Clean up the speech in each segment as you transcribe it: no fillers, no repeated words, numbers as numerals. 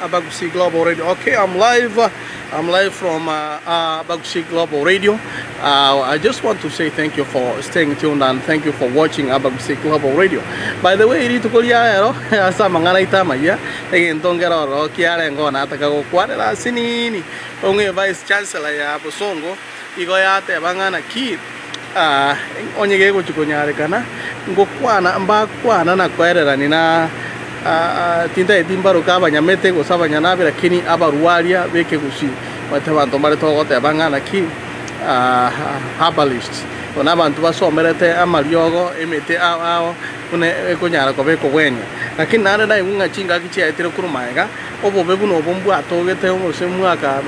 Abagusii Global Radio. Okay, I'm live. I'm live from uh, uh, Abagusii Global Radio. Uh, I just want to say thank you for staying tuned and thank you for watching Abagusii Global Radio. By the way, rituko ria rero ase amang'ana aito amaya egento nkere ororo kiarenge onataka gokwanera ase nini ong'e Vice Chancellor ya Bosongo igo yateba ng'a naki ah, onye gegochi konyarekana ngokwana mbakwana na koererani na Tintageti mbaroke abanyamete gose abanyanabi, lakini abarwaria b'ekegusii. Omanyete abanto mbare togoteba ng'a naki herbalists, abo nabanto basomerete amariogo, emete ao ao buna ekonyara koba ekogwenia. Lakini naende naigwe ng'a chingaki chiaetire korwa magega, obobe buna obo mbwatogete gose mwaka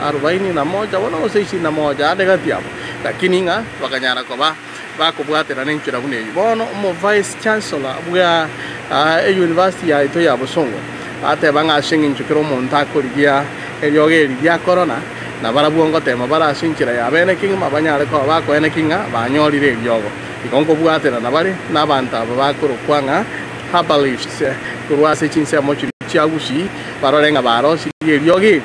arobaini na moja bono gose ishirini na moja ande gati abwo, lakini ng'a bakanyara koba. bakobwaterana enchera buna eyio. Bono omo vice chancellor bwa eyunivasiti yaito ya Bosongo ateba ng'a ase eng'encho kera omonto akorigia eriogo eri ria corona na barabwo ngotema bare ase enchera ya bene kegima banyare koba bakoeneki ng'a banyorire eriogo. Igo nkobwaterana bare nabanto aba bakorokwa ng'a herbalists korwa ase chinsemo chiria chia Gusii barore ng'a barosirie eriogo eri.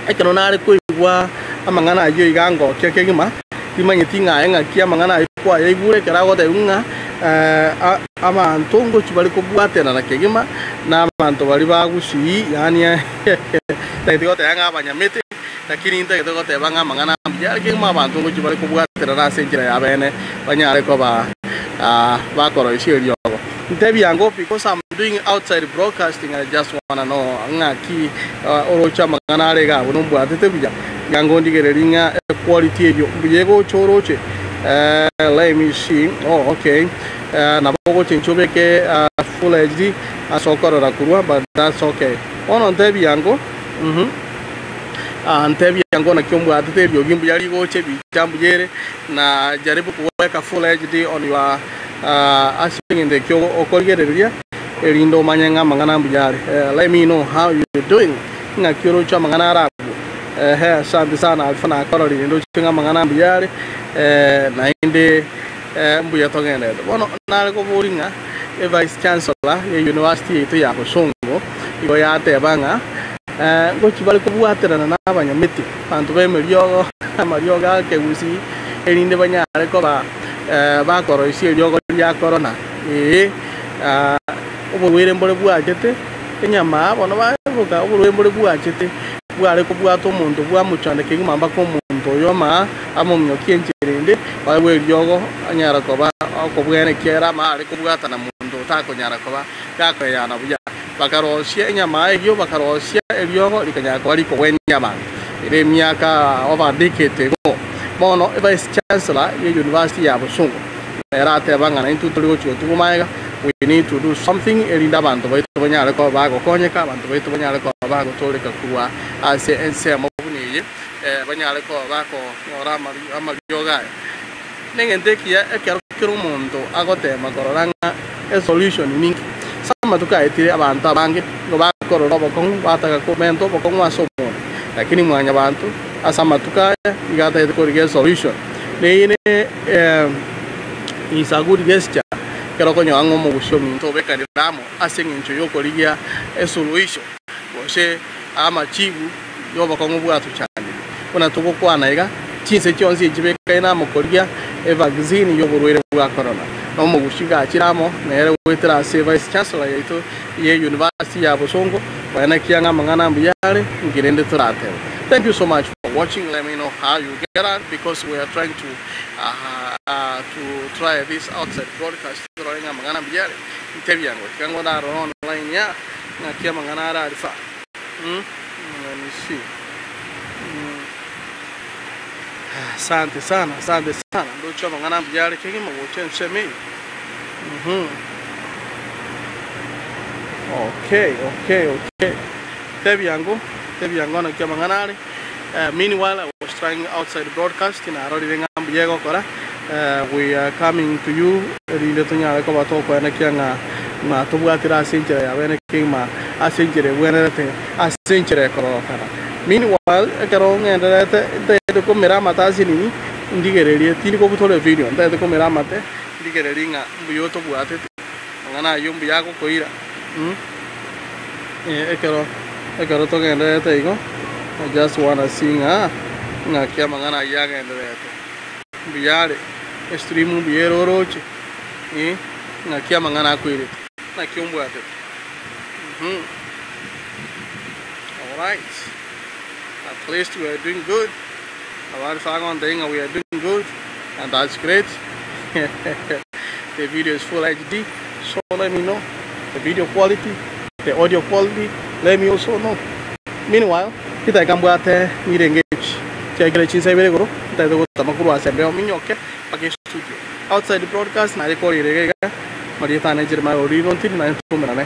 Ekero nare koigwa amang'ana ayio iga ngokia kegima, Timanyeti ng'a aye ng'aki amang'ana ayio kwayaigure ekero agotebiwa ng'a abanto ngochia bare kobwaterana kegima na abanto baria ba Gusii, yaani ntagete goteba ng'a abanyamete, lakini ntagete goteba ng'a amang'ana mbuya are kegima abanto ngochia bare kobwaterana ase enchera ya bene banyare koba bakoroisia eriogo. Ntebia ango because I'm doing outside broadcasting I just wanna know ng'aki oroche amang'ana are iga abwo nombwatete buya. Iga ngondigereria ng'a equality eyio mbuya egocha oroche let me see oh okay nabo ogochenchia obeke full HD ase okorora korwa but that's okay. Bono ntebia ango uhmm ntebia ango naki ombwatete eriogi mbuya rigocha ebicha mbuya ere na jaribu kuweka full HD on your Ase egento ekio okorigereria, erinde omanye ng'a amang'ana mbuya are. Let me know how you doing, ng'aki oroche amang'ana are abwo. Ehe, asante sana Alpha nakororire ndoche ng'a amang'ana mbuya are, naende mbuya togenderete. Bono nare koboria ng'a evice chancellor ye university yaito ya Bosongo igo yateba ng'a ngochi bare kobwaterana na abanyamete, abanto b'emeriogo, amariogo a ekegusii, erinde banyare koba. Bakoroisia eriogo ria korona, ee, oborwaire mbore bwachete, enyama bono bagoka oborwaire mbore bwachete, bware kobwata omonto bwamochanda kegima mpaka omonto oyo amaa amominyokie enchera ende, baegwe eriogo anyare koba okobwena ekiagera amaa are kobwatana monto otakonyara koba gakoeyana buya. Bakarosia enyama eyio, bakarosia eriogo rikanyara koba rikogwenia abanto. Ere emiaka over a decade ago, bono evice chancellor ye university ya Bosongo nere ateba ng'a naintwe tori gochia gotugwa magega, we need to do something erinde abanto baito banyare koba bagokonyeka, abanto baito banyare koba bagotooreka korwa ase ensemo buna eye, banyare koba bakonyora amariogo aya. Negento ekiya ekero kera omonto agotema korora ng'a esolution ninki. Ase amatuko aetire abanto abange nigo bakorora obokong'u bataka komenta obokong'u ase omonto. Lakini mwanyabanto ase amatuko aya nigo atagete korigia esolution. Neye ne is a good gesture ekero okonyora ng'a omogusi ominto obekanire amo ase eng'encho yokorigia esuluhisho gose amachibu y'obokong'u bwatochandire. Buna togokwana iga, chinse chionsi echibekaine amo korigia evaccine y'oborwaire bwa corona. Na omogusi gachire amo nere goetera ase vice chancellor yaito ye university ya Bosongo koenekia ng'a amang'ana mbuya are, nki rende toratebe. Thank you so much for watching, let me know how you get on because we are trying to uh, to try this outside broadcast torore ng'a amang'ana mbuya are. Ntebia ngo tiga ngo narora online ya ng'aki amang'ana are arifa. Mm, let me see. Asante sana, asante sana. Ndoche amang'ana mbuya are kegima gocha ensemo eye. Mhm. Okay, okay, okay. Tebia ngo, tebia ngo naki amang'ana are. Eh, meanwhile I was trying outside broadcast narorire ng'a mbuya egokora. Eh, we are coming to you erinde tonyare koba tokoenekia ng'a ng'a tobwatire ase enchera ya bene kegima ase enchera ebwenerete ase enchera ekororokana. Meanwhile, ekero ng'endererete ntagete komera amate ase nini, ndigererie, tindi kobutora evideo, ntagete komera amate, ndigererie ng'a mbuya otobwatete, amang'ana ayio mbuya agokoira mh. Ekero ekero togendererete igo, I just wanna see ng'a ng'aki amang'ana ayio agendererete. Mbuya are, estream mbuya ere oroche, eh, ng'aki amang'ana akoirete. Naki ombwatete. Uhum. Alright. At least we are doing good. Abare bagontebia ng'a we are doing good and that's great. The video is full HD, so let me know the video quality, the audio quality, let me also know. Meanwhile, chidakika mbwate ng'ire engage chiakire chinsa ibere igoro ntagete gotama korwa ase embeo minyoke mpaka estudio. Outside broadcast naye korire iga iga marieta ane Jeremiah Orino Ntiri naye ntomerane.